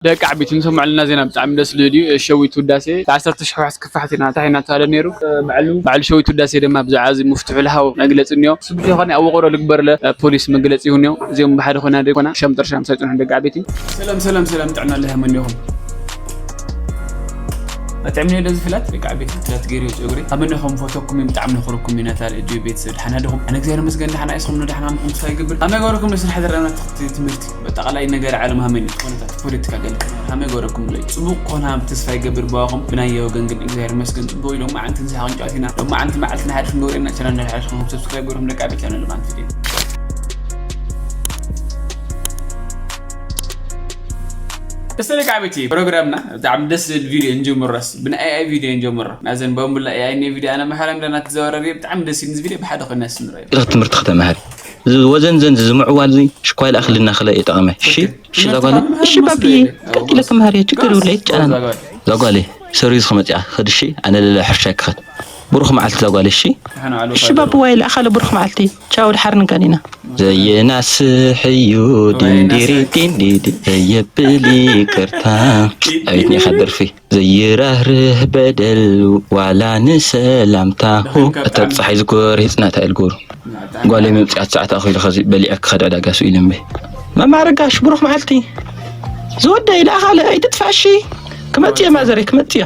ደቂ ዓቢት ንሰምዓልና ዜና ብጣዕሚ ደስ ዝብል እዩ። ሸዊት ውዳሴ ዓሰርተ ሽሕ ዋሕስ ክፋሕት ኢና እንታይ እናተባለ ነይሩ። ባዕሉ ባዕሉ ሸዊት ውዳሴ ድማ ብዛዕባ እዚ ምፍትሑ ልሃቦ መግለጺ እኒኦ። እሱ ብቻ ይኾን ኣብ ወቐሮ ልግበርለ ፖሊስ መግለጺ ይሁን እኒኦ። እዚኦም ብሓደ ኮይና ደይኮና ሸምጥር ሻም ሳይጽንሑ ደቂ ዓቢት። ሰላም ሰላም ሰላም ጥዕና ለሃመኒኹም። ኣጥዕምኒ ዶ ዝፍላት ደቂ ዓቢት ፍላት ገይሩ ጨጉሪ ኣመኒኹም ፎቶኩም ብጣዕሚ ንኽርኩም ኢና ታል እጅ ቤተሰብ ደሓና ዲኹም? ኣነ እግዚኣብሔር ይመስገን ደሓና። እስኹም ዶ ደሓና ምኹም? ተስፋ ይገብር። ኣመ ገበርኩም ንስራሕ ደረና ትምህርቲ በጠቓላይ ነገር ዓለም ሃመኒ ዝኾነታት ፖለቲካ ገለ ሃመ ገበረኩም ብለይ ጽቡቕ ኮና ተስፋ ይገብር። ብዋኹም ብናየ ወገን ግን እግዚኣብሔር ይመስገን ጽቡቕ ኢሎም መዓንትን ዝሓቕን ጨዋቲና ሎም መዓንቲ መዓልቲ ንሓድሽ ንገብረና ቻናል ንሓድሽ ኹም ሰብስክራይብ ገርኩም ደቂ ዓቢ ቻናል መዓንቲ ፊልም። እስተ ደቂ ዓበይቲ ፕሮግራምና ብጣዕሚ ደስ ዝብል ቪድዮ እንጀምሮስ ብናይ ኤኣይ ቪድዮ እንጀምሮ። ናዘን ባምቡላ ኤኣይ ኔ ቪድዮ ኣነ መሓረም ደና ትዘወረሪ ብጣዕሚ ደስ ይብል ቪድዮ ብሓደ ኮይና ስንረዮ። ኢልክ ትምህርቲ ከተምሃሪ እዚ ወዘንዘን እዚ ምዕዋል እዚ ሽኳይ ላእክልና ክለ ይጠቐመ። እሺ እሺ ዛጓለ እሺ ባብዬ ቀጥለ ክምሃር እየ ችግር የብለ ይጨናን። ዛጓለ ሰሪዝ ክመፅያ ክድ እሺ ኣነ ለለ ሕርሻ ክኸድ ብሩኽ መዓልቲ ዛጓለ እሺ። እሺ ባብዋይ ለኣኻለ ብሩኽ መዓልቲ ቻው ድሓር ንጋኒና። ዘየናስሕ እዩ ዲንዲሪ ዲንዲዲ ዘየብል ይቅርታ። ኣቤት ኒኻ ደርፊ ዘይራህርህ በደል ዋላ ንሰላምታ። ሁ እታ ብፀሓይ ዝጎር ህፅናት ኣይልጎሩ ጓለይ መምፅኣት ሰዓት ኣኺሉ ኸዚ በሊዐ ክኸድ ዕዳጋ ስኡ ኢለ እምበይ። መማረ ጋሽ ብሩኽ መዓልቲ ዝወደይ ለኣኻለ ኣይትጥፋእሺ። ክመፅየ ማዘረይ ክመፅየ።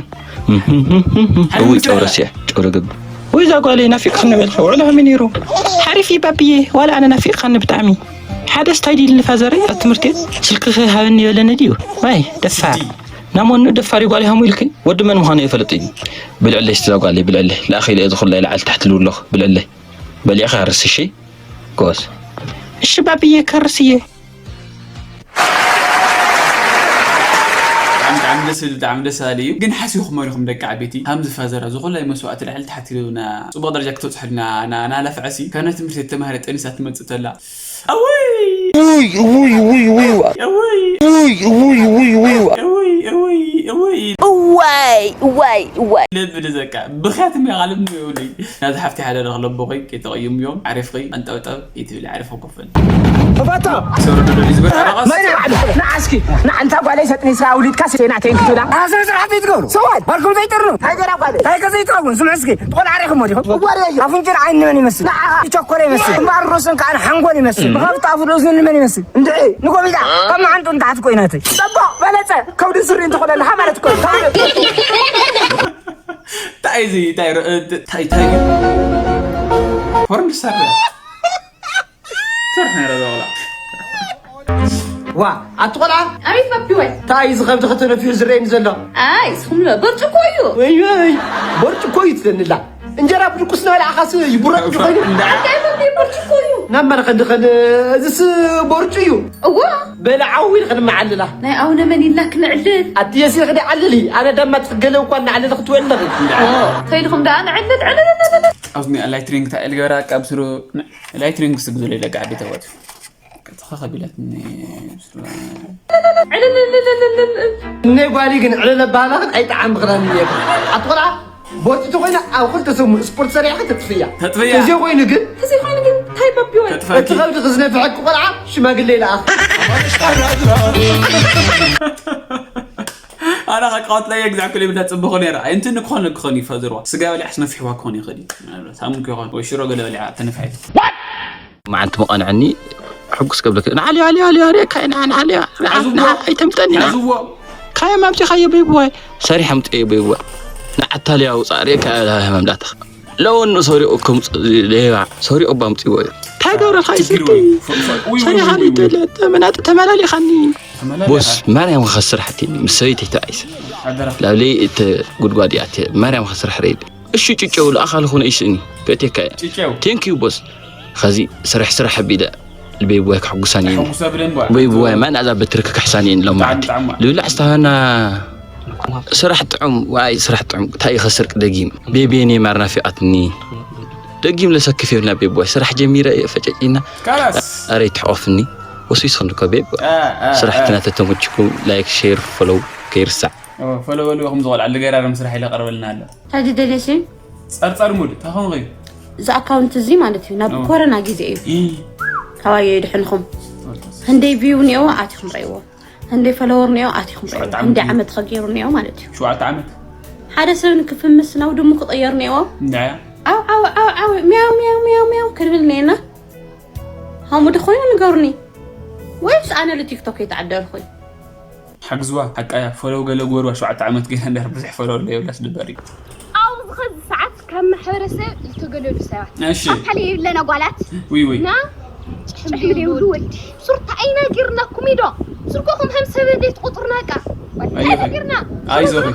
እውይ ጨውረስያ ጨውረ ገብ ወይ እዛ ጓለይ ናፊቅኽኒ በልካ ውዕሎ ከመይ ነይሩ? ሓሪፍ እዩ ባብዬ ዋላ ኣነ ናፊቅኻኒ ብጣዕሚ። ሓደ ስታይ ዲል ንፋዘረይ ኣብ ትምህርቲ ስልክኺ ሃበኒ ይበለኒ ድዩ? ዋይ ደፋር ናሞኑ ደፋር እዩ ጓለይ ሃሙ ኢልኪ ወዲ መን ምዃኑ የፈለጥ እዩ። ብልዕለይ ስቲ እዛ ጓለይ ብልዕለይ ለኣኺ ኢለ እዚ ኩላይ ላዕሊ ታሕቲ ልብለኹ ብልዕለይ በሊዕኺ ሃርስ እሺ። ጎበዝ። እሺ ባብዬ ከርስ እየ። ብጣዕሚ ብጣዕሚ ደስ ዝብል ብጣዕሚ ደስ በሃሊ እዩ። ግን ሓሲብኹም ዲኹም ደቂ ዓበይቲ ከምዚ ፋዘር ኣብዚ ኩላይ መስዋእቲ ልዕሊ ታሕቲ ኢሉና ጽቡቕ ደረጃ ክትበጽሑ ኢልና ናላፍዐሲ ካብ ናይ ትምህርቲ ዝተማህረ ጠኒሳ ትመጽእ ተላ ኣወይ ውይ ውይ ውይ ውይ ዋ። ኣወይ ውይ ውይ ውይ ውይ ዋ። ኣወይ ኣወይ ኣወይ ኣወይ እዋይ እዋይ እዋይ። ልብ ንዘካ ብኽያት የሚያቃልም ይውልይ ናዚ ሓፍቲ ሓደ ረኽለቦ ኾይ ከይተቐይሙ እዮም ዓሪፍኺ ቀንጠብጠብ ይትብል ዓሪፍ ኮፈል። ተፋታ ሰሩ ዶ ዝበር ኣራቐስ መን ዓዱ ንዓስኪ ንዓንታ ጓለይ ሰጥኒ ስራ ውሊድካ ሴና ቴንክ ትብላ ኣሰብ ስራሕ ቤት ገብሩ ሰዋል ባርኩም ዘይጥርኑ ኣይገራ ጓለይ ታይ ከዘይትኸውን ስምዕ እስኪ ትኾን ዓሪኹም ወዲኹም ወሬ ኣፍንጭን ዓይኒ መን ይመስል ንዓኻ ይቸኮረ ይመስል እምባር ሩስን ከዓን ሓንጎል ይመስል ብኸፍታ ፍሉስን መን ይመስል እንድዒ ንጎቢዳ ካብ መዓንጡ ንታሕቲ ኮይናተይ ጸቦ በለጸ ከብዲ ሱሪ እንተኾነ ኣለኻ ማለት እኮ እዩ። እንታይ እዚ እንታይ ር- እንታይ እንታይ ፖርን ትሰርሕ ትሰርሕ ነረ ዘውላ ዋ ኣቲ ቆልዓ ኣቤት ባቢ ወይ እንታይ እዚ ከብዲ ከተነፊሑ ዝረአኒ ዘሎ ኣይ ስኹምሎ ብርጭቆ እዩ ወይ ወይ ቦርጭ እኮ እዩ ትለንላ እንጀራ ብድቁስ ናበላዕኻስ ይቡረቅ ድኾይኑ እንታይ ባቢ ብርጭቆ እዩ ናብ መረኸ እንድኸን እዚስ ቦርጭ እዩ እዋ በልዓዊ ኢልኸ ንመዓልላ ናይ ኣውነ መን ኢልና ክነዕልል ኣቲ የሲርክ ዲ ዓልሊ ኣነ ደማ ትክገለ እኳ እናዓልል ክትወል ኣለኺ ከይድኹም ደኣ ንዕልል ዕልል ኣብዚ ላይትሪንግ እንታይ ኢል ገበራ ካብ ስሩ ላይትሪንግ ስብ ዝለ ኢለ ጋዕዲ ተወት ከተኸኸቢላትኒ እነ ጓሊ ግን ዕልል ኣባህላኽን ኣይጠዓም ብኽዳን እየ ኣትቆልዓ ቦቲ ተኮይና ኣብ ክልተ ሰሙን ስፖርት ሰሪሕካ ተጥፍያ ተጥፍያ። እዚ ኮይኑ ግን እዚ ኮይኑ ግን እንታይ ባቢ ወይ ተጥፍያ። እቲ ከብዲ ክዝነፍሐኪ ቆልዓ ሽማግሌ ይልኣኽ ኣነ ከቃወት ላይ ግዛዕ ኩሉ ይብላ ጽብኹ ነይራ ኣይንቲ ንክኾነ ክኾን ይፈዝርዋ ስጋ በሊዕ ስነፍሕዋ ክኾን ይኽእል እዩ ምናልባት ሳሙን ክኾን ወይ ሽሮ ገለ በሊዓ ተነፍሐት መዓልቲ መቐንዐኒ ሕጉስ ከብለክ ንዓልዮ ዓልዮ ዓልዮ ዓልዮ ካይ ንዓ ንዓልዮ ንዓ ንዓ ኣይተምጠኒ ንዓ ዝዎ ካይ ማምጺኻዮ በይብዋይ ሰሪሕ ኣምጽዮ በይብዋይ ንዓታልዮ ኣውጻእ ርእካ መምዳትኻ ለወኑ ሰሪቑ ከምጽእ ሌባ ሰሪቑ ባምጺዎ እዩ እንታይ ገብረልካ ይስልኪ ሰሪኻ ተመናጢ ተመላሊኻኒ ቦስ ማርያም ከስራሕቲ ምስ ሰበይተይ ተባኢሰ ላብለይ እተ ጉድጓድ እያ ማርያም ከስራሕ ረይድ እሺ ጭጨው ለኣኻ ልኾነ ይስእኒ ክእቴካ እየ ቴንክ ዩ ቦስ ኸዚ ስራሕ ስራሕ ኣቢለ ልበይብዋይ ከሕጉሳኒ እየን ልበይብዋይ ማን ኣዛ በትሪ ክክሕሳኒ እየን ሎም መዓልቲ ልብላዕ ስታና ስራሕ ጥዑም ዋይ ስራሕ ጥዑም እንታይ ይኸስር ደጊም ቤቤኔ ማር ናፊቓትኒ ደጊም ለሰክፍ የብልና ቤብዋይ ስራሕ ጀሚረ እየ ፈጨጭና ኣረ ይትሕቆፍኒ ወስዊስኹም እኮ ቤብ ስራሕትና ተተመችኩም ላይክ ሼር ፎሎው ከይርሳዕ ፎሎ በልዎ ከም ዝቆልዓ ልገራርም ስራሕ ኢለ ቀርበልና ኣሎ ታዲ ደደሲ ጸርጸር ሙድ እንታይ ኾንኺ እዚ ኣካውንት እዚ ማለት እዩ ናብ ኮረና ግዜ እዩ ካባየ ይድሕንኹም ክንደይ ቪው እኒኦ ኣቲኹም ረእይዎ እንደ ፈለወር ነዮ ኣቲኹም ሸውዓተ ዓመት እንደ እዩ። ዓመት ከገይሩ ነዮ ማለት እዩ። ሸውዓተ ዓመት። ሓደ ሰብ ንክፍምስ ናብ ድሙ ክቕየር ነዮ። እንታይ እያ? ዓው ዓው ዓው ዓው ሚያው ሚያው ሚያው ሚያው ክንብል ነና። ከምኡ ዶ ኮይኑ ንገሩኒ። ወይስ ኣነ ልቲክቶክ የተዓደልኩኝ? ሓግዝዋ ሓቃያ ፈለው ገለ ጎርዋ ሸውዓተ ዓመት ገለ እንዳር ብዙሕ ፈለው ለየብላስ ድበር እዩ። ኣብዚ ኸዚ ሰዓት ካብ ማሕበረሰብ ዝተገለሉ ሰባት እሺ። ኣካል የብለና ጓላት ውይ ውይ እና ጭሕምደ ይብሉ ወዲ ሱርታ ኣይነጊርናኩም ኢዶ ስርኮኹም ከም ሰብ እንዴት ቁጥርና ቃ ኣይዞኺ። ኣይነጊርና ኣይዞኺ።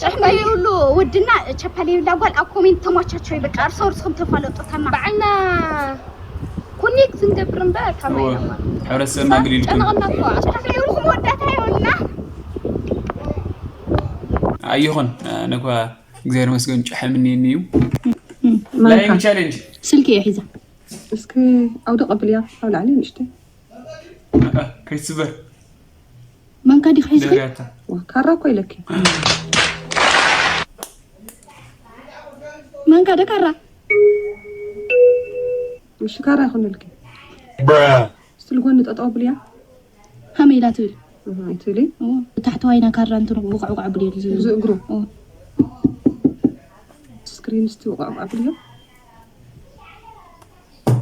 ጭሕምደ ይብሉ ወድና ቸፓል የብላ ጓል ኣብ ኮሜንት ተሟቻቸው በቃ እርስ በርስኹም ተፋለጡ ተማ ባዕልና ኮኔክት ንገብር እምበር ካብ እወ። ማይና ማለት ሕብረተሰብ ማግድ ኢልኩም ጨነቐና እኮ ጭሕምደ ይብልኩም ወዳታ ይብልና ኣይኹን ነኳ እግዚኣብሔር መስገን ጭሐ ምንየኒ እዩ ላይም ቻሌንጅ ስልኪ እየ ሒዛ። እስኪ ኣውደ ቀብልያ ኣብ ላዕሊ ንእሽተይ ከይትስበር መንካ ዲኻ ሒዝኺ? ደርያታ ዋ፣ ካራ እኮ ኢለኪ። መንካ ዶ ካራ? እሺ፣ ካራ ይኹንልኪ። እስቲ ልጎኒ ጠጠው ብልያ። ከመይ ኢላ ትብል? እህ፣ ኣይትብሊ። ኦ፣ ብታሕተዋይና ካራ እንትኑ ውቕዕ ውቕዕ ብልዮ ዝብል። እዚ እግሩ። ኦ፣ ስክሪን እስቲ ውቕዕ ውቕዕ ብልዮ።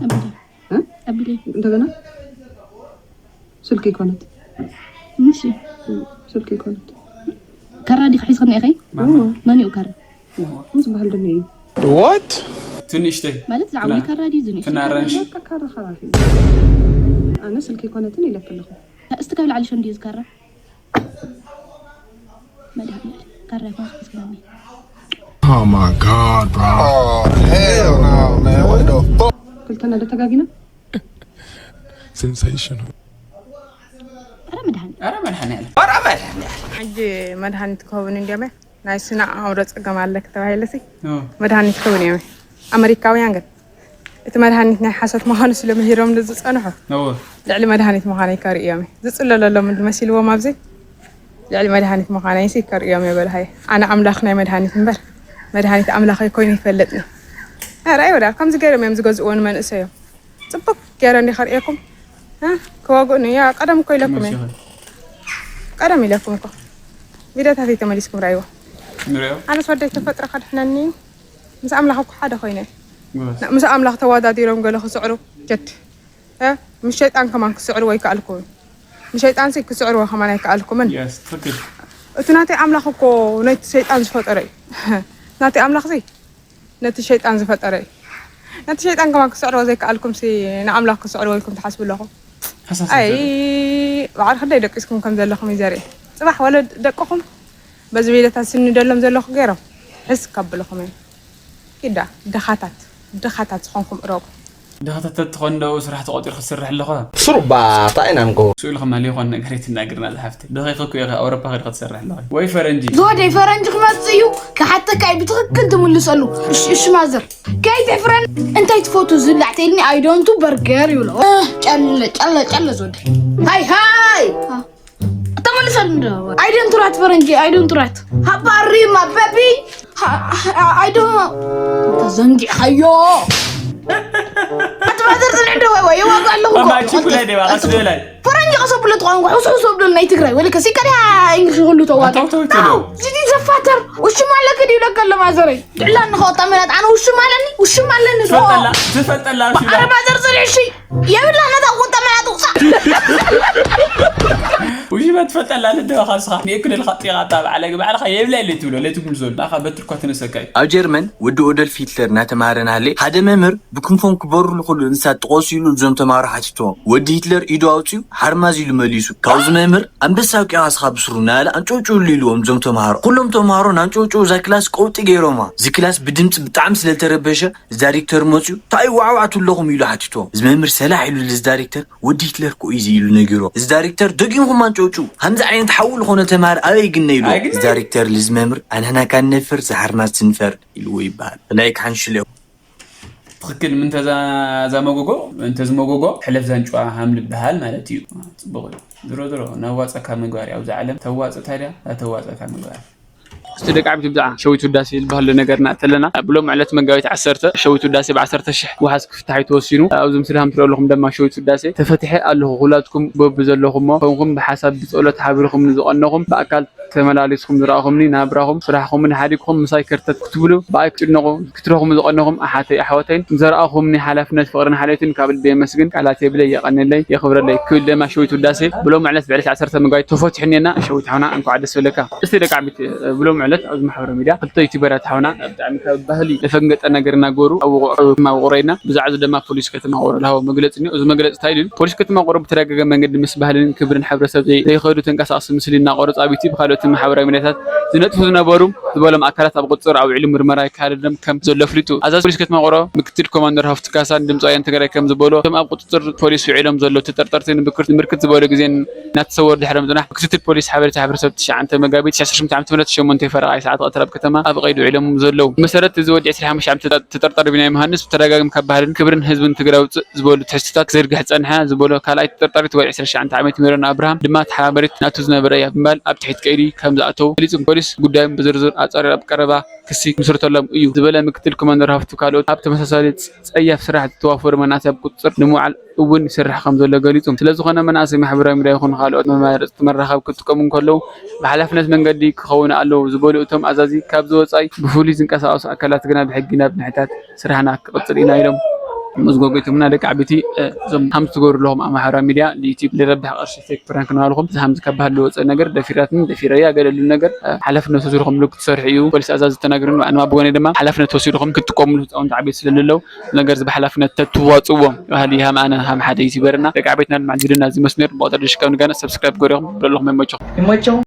ኣቢለ። እ? ኣቢለ። እንደገና ስልኪ ይኮነት። ምሽ ስልኪ ይኮነት። ካራ ዲኻ ሒዝኽኒ ኢኺ? መን እዩ ካራ? ምስ በሃል ደመ እዩ። ትንእሽተይ ማለት ዝዓብዩ ካራ ድዩ ዝንእሽተይ? ፍናረንሽ በቃ ካራ ካራ እዩ። ኣነ ስልኪ ይኮነትን ኢለክ ኣለኹ። እስቲ ካብ ላዕሊ ሸንድዩ ዝካራ? መድሃኒት ካራ ይኮን ዝከስከናኒ። Oh my god, bro. Oh, hell no, man. What the fuck? ክልተና ዶ ተጋጊና? Sensational. ኣረ መድሃኒት ኣረ መድሓኒ ያለ ሕጂ መድሃኒት ክህቡን እንዲዮም ናይ ስነ ኣእምሮ ፀገም ኣለክ ተባሂለሲ መድሃኒት ክህቡን እዮም። ኣመሪካውያን ግን እቲ መድሃኒት ናይ ሓሶት ምዃኑ ስለምሂሮም ዝፀንሑ እወ ልዕሊ መድሃኒት ምዃነይ ከርእዮም ዝፅለለሎም መሲልዎም ኣብዚ ልዕሊ መድሃኒት ምዃነይሲ ከርእዮም የበልሃይ ኣነ ኣምላኽ ናይ መድሃኒት እምበር መድሃኒት ኣምላኸይ ኮይኑ ይፈልጥኒ። ራይ ወዳ ከምዚ ገይሮም እዮም ዝገዝእዎ ንመንእሰዮም። ፅቡቅ ገይረ እንዲ ከርእየኩም እ? ክወግኡኒ ያ ቀደም እኮ ኢለኩም እየ ቀደም ኢለኩም እኮ ቪድዮታተይ ተመሊስኩም ራይዎ ንሪኦ ኣነስ ወደይ ተፈጥሮ ከድሕነኒ ምስ ኣምላኽ እኮ ሓደ ኮይነ ጎበዝ ምስ ኣምላኽ ተወዳዲሮም ገለ ክስዕሩ ጀድ እ? ምስ ሸይጣን ከማን ክስዕሩ ኣይከኣልኩምን ንሸይጣንሲ ክስዕርዎ ከማን ኣይከኣልኩምን የስ ትክክል እቲ ናተይ ኣምላኽ እኮ ነቲ ሰይጣን ዝፈጠረ እዩ ናተይ ኣምላኽሲ ነቲ ሸይጣን ዝፈጠረ እዩ ነቲ ሸይጣን ከማን ክስዕርዎ ዘይከኣልኩምሲ ንኣምላኽ ክስዕርዎ ኢልኩም ትሓስቡ ኣለኹም ኣይ ባዕሪ ክንደይ ደቂስኩም ከም ዘለኹም እዩ ዘርኢ ፅባሕ ወለ ደቅኹም በዚ ቤለታት ስንደሎም ዘለኹ ገይሮም ሕስ ከብልኹም እዮም ኪዳ ድኻታት ድኻታት ዝኾንኩም እረቡ ድኻታት ተትኾን ደው ስራሕ ተቆጢሩ ክትስርሕ ኣለኻ Surba, ta ina nko. ስኡ ኢልካ ማሊ ይኾን ነገር ኣይትናገርና ዝሓፍቲ ደኺኺ እኮ ኢኻ ኣውሮፓ ከድካ ትሰርሕ ኣለኻ ወይ ፈረንጂ ዝወደይ ፈረንጂ ክመፅእ እዩ ክሓተካ እዩ ብትክክል ትምልሰሉ እሺ እሺ ማዘር ከይትሕፍረን እንታይ ትፈቱ ዝብላዕ ተይልኒ ኣይዶንቱ በርገር ይብሎ ጨለ ጨለ ጨለ ዝወደይ ሃይ ሃይ ተመልሰሉ እንዶ ኣይዶንቱ ራት ፈረንጂ ኣይዶንቱ ራት ሃባሪማ በቢ ኣይዶ ተዘንጊዕካዮ ኣትማዘር ዝንዕዶ ወይ ወይ ዋጋ ኣለኹ ኣማቺ ኩላይ ደባ ቀስ በላይ ፈረንጂ ቀሰብሎ ተቋንቋ ሕሱ ሕሱ ብሎ ናይ ትግራይ ወለ ከሲ ከዳ እንግሊሽ ሁሉ ተዋጣ ተው፣ ተው፣ ተው። ዝዲ ዘፋተር ውሽማ ኣለክ ድዩ ለከ ለማዘረይ ድዕላ ንኸወጣ መናት ኣነ ውሽማ ኣለኒ ውሽማ ኣለኒ ዶ ትፈልጠላ ትፈልጠላ ሽላ ኣረ ማዘር ዝርዕሺ የብላ ነታ ወጣ መናት ውፃ ውሽማ ትፈልጠላ ልደኻ ስኻ ንእክልልካ ጢቓ እታ በዓለ ባዕልኻ የብላ ኢለ ትብሎ ለትብሉ ዘሎ ኣኻ በትርኳ ትነሰካ እዩ ኣብ ጀርመን ወዲ ኦደልፍ ሂትለር እናተምሃረ እናሃለየ ሓደ መምህር ብክንፎም ክበሩ ዝኽእሉ እንስሳት ጥቐሱ ኢሉ እዞም ተምሃሮ ሓቲትዎም። ወዲ ሂትለር ኢዱ ኣውጺኡ ሓርማዝ ኢሉ መሊሱ። ካብዚ መምህር ኣንበሳ ኣብቂዕካ ስኻ ብስሩ እናበለ ኣንጨውጭውሉ ኢልዎም እዞም ተምሃሮ። ኩሎም ተምሃሮ እናንጨውጨው እዛ ክላስ ቀውጢ ገይሮማ። እዚ ክላስ ብድምፂ ብጣዕሚ ስለዝተረበሸ እዚ ዳይሬክተር መፂኡ እንታይ ዋዕዋዕ ትብሉ ኣለኹም ኢሉ ሓቲትዎም። እዚ መምህር ሰላሕ ኢሉ እዚ ዳይሬክተር ወዲ ሂትለር እኮ እዩ እዚ ኢሉ ነጊርዎ። እዚ ዳይሬክተር ደጊምኩም ኣንጨውጭው። ከምዚ ዓይነት ሓዊ ዝኾነ ተምሃር ኣበይ ግነ ኢልዎ። ኣይግነ። እዚ ዳይሬክተር ልዚ መምህር ኣንሕና ካን ነፍር ዝሓርማዝ ትንፈር ኢልዎ ይበሃል። ብናይ ክሓንሽል እዮም። ትኽክል ምን ተዛ ዛመጎጎ እንተዝመጎጎ ሕለፍ ዛንጭዋ ሃም ልበሃል ማለት እዩ። ጽቡቕ እዩ። ዝሮ ዝሮ ነዋጸካ ምግባር ያው ዛዓለም ተዋጽ ታዲያ ተዋጸካ ምግባር እቲ ደቂ ዓቢት ብዛዕባ ሸዊት ውዳሴ ዝበሃል ነገርና እተለና ብሎም ዕለት መጋቢት ዓሰርተ ሸዊት ውዳሴ ብ ዓሰርተ ሽሕ ወሓዝ ክፍታሕ እዩ ተወሲኑ። ኣብዚ ምስሊ ከም ትሪኦ ኣለኹም ድማ ሸዊት ውዳሴ ተፈቲሐ ኣለኹ። ኩላትኩም በብዘለኹሞ ኮንኩም ብሓሳብ ብጸሎት ሓቢርኩም ንዝቐነኹም ብኣካል ተመላሊስኩም ዝረኣኹምኒ ናብራኹም ስራሕኹምን ሓዲግኩም ምሳይ ከርተት ክትብሉ ብኣይ ክትጭነቑ ክትረኹም ዝቐነኹም ኣሓተይ ኣሕዋተይን ዘረኣኹምኒ ሓላፍነት ፍቕርን ሓልዮትን ካብ ልቢ የመስግን። ቃላት የብለይ፣ የቐንለይ፣ የኽብረለይ ክብል ደማ ሸዊት ውዳሴ ብሎም ዕለት ብዕለት ዓሰርተ መጋቢት ተፈቲሑ እኒአና። ሸዊት ሓውና እንኳዕ ደስ በለካ። እስቲ ደቂ ዓቢት ብሎም ዕለት ኣብዚ ማሕበራዊ ሚድያ ክልተ ዩቲበራት ሓውና ብጣዕሚ ካብ ባህሊ ለፈንገጠ ነገር እናገበሩ ኣብ ውቑዕ ከተማ ውቕሮ ኢና። ብዛዕባ እዚ ደማ ፖሊስ ከተማ ውቕሮ ዝሃቦ መግለፂ እኒኦ። እዚ መግለፂ እንታይ ኢሉ? ፖሊስ ከተማ ውቕሮ ብተደጋጋሚ መንገዲ ምስ ባህልን ክብርን ሕብረተሰብ ዘይ- ዘይኸዱ ተንቀሳቐሲ ምስሊ እናቐረፁ ኣብ ዩቲብ ካልኦት ማሕበራዊ ሚድያታት ዝነጥፉ ዝነበሩ ዝበሎም ኣካላት ኣብ ቁፅፅር ኣውዒሉ ምርመራ ይካየደሎም ከም ዘሎ ኣፍሊጡ። ኣዛዚ ፖሊስ ከተማ ውቕሮ ምክትል ኮማንደር ሃፍቱ ካሳ ንድምፂ ወያነ ትግራይ ከም ዝበሎ እቶም ኣብ ቁፅፅር ፖሊስ ውዒሎም ዘለዉ ተጠርጠርቲ ንምክርት ንምርክት ዝበሉ ግዜ እናተሰወሩ ድሕሪ ምፅናሕ ብክትትል ፖሊስ ሓበሬታ ሕብረተሰብ ትሽዓተ መጋቢት ዓሰርተ ሸሞንተ ዓመተ ምህረት ሸሞንተ ፈረቓ ሰዓት ቀትሪ ኣብ ከተማ ኣብ ቀይዲ ውዒሎም ዘለዉ። ብመሰረት እዚ ወዲ ዕስራን ሓሙሽተን ዓመት ተጠርጣሪ ቢንያም ዮሃንስ ብተደጋጋሚ ካብ ባህልን ክብርን ህዝብን ትግራይ ውፅእ ዝበሉ ትሕዝቶታት ክዝርግሕ ዝፀንሐ ዝበሎ ካልኣይ ተጠርጣሪ እቲ ወዲ ዕስራን ሽዱሽተ ዓመት ሜሮን ኣብርሃም ድማ ተሓባበሪት ናቱ ዝነበረ እያ ብምባል ኣብ ትሕቲ ቀይዲ ከም ዝኣተዉ ገሊፁ። ፖሊስ ጉዳዮም ብዝርዝር ኣፃሪሩ ኣብ ቀረባ ክሲ ክምስርተሎም እዩ ዝበለ ምክትል ኮማንደር ሃፍቱ ካልኦት ኣብ ተመሳሳሊ ፀያፍ ስራሕ ዝተዋፈሩ መናእሰይ ኣብ ቁፅፅር ንምውዓል እውን ይሰርሕ ከም ዘሎ ገሊፁ። ስለዝኾነ መናእሰይ ማሕበራዊ ሚድያ ይኹን ካልኦት መማረፅቲ መራኸቢ ክጥቀሙ እንከለዉ ብሓላፍነት መንገዲ ክኸውን ኣለዎ ዝበሉ እቶም ኣዛዚ ካብዚ ወፃኢ ብፍሉይ ዝንቀሳቐሱ ኣካላት ግና ብሕጊ ናብ ምሕታት ስራሕና ክቕፅል ኢና ኢሎም። ምስ ጎጎይቶምና ደቂ ዓበይቲ እዞም ሃምቲ ትገብሩ ኣለኹም ኣብ ማሕበራዊ ሚድያ ንዩቲብ ልረብሕ ቅርሺ ፌክ ፕራንክ ንባልኹም እዚ ሃምዚ ካብ ባህል ዝወፀ ነገር ደፊራትኒ ደፊረያ ገለሉ ነገር ሓላፍነት ወሲድኹም ክትሰርሑ እዩ ፖሊስ ኣዛዚ ተናግሩን ኣንማ ብጎነ ድማ ሓላፍነት ወሲድኹም ክትጥቀምሉ ህፃውንቲ ዓበይቲ ስለለለው ነገር እዚ ብሓላፍነት ተትዋፅዎም ባህል ይሃም ኣነ ሃም ሓደ ዩቲበርና ደቂ ዓበይትና ድማ ዝብልና እዚ መስመር ብቆጠር ድሽካብ ንጋና ሰብስክራይብ ገሪኹም በለኹም ይመቸኹም።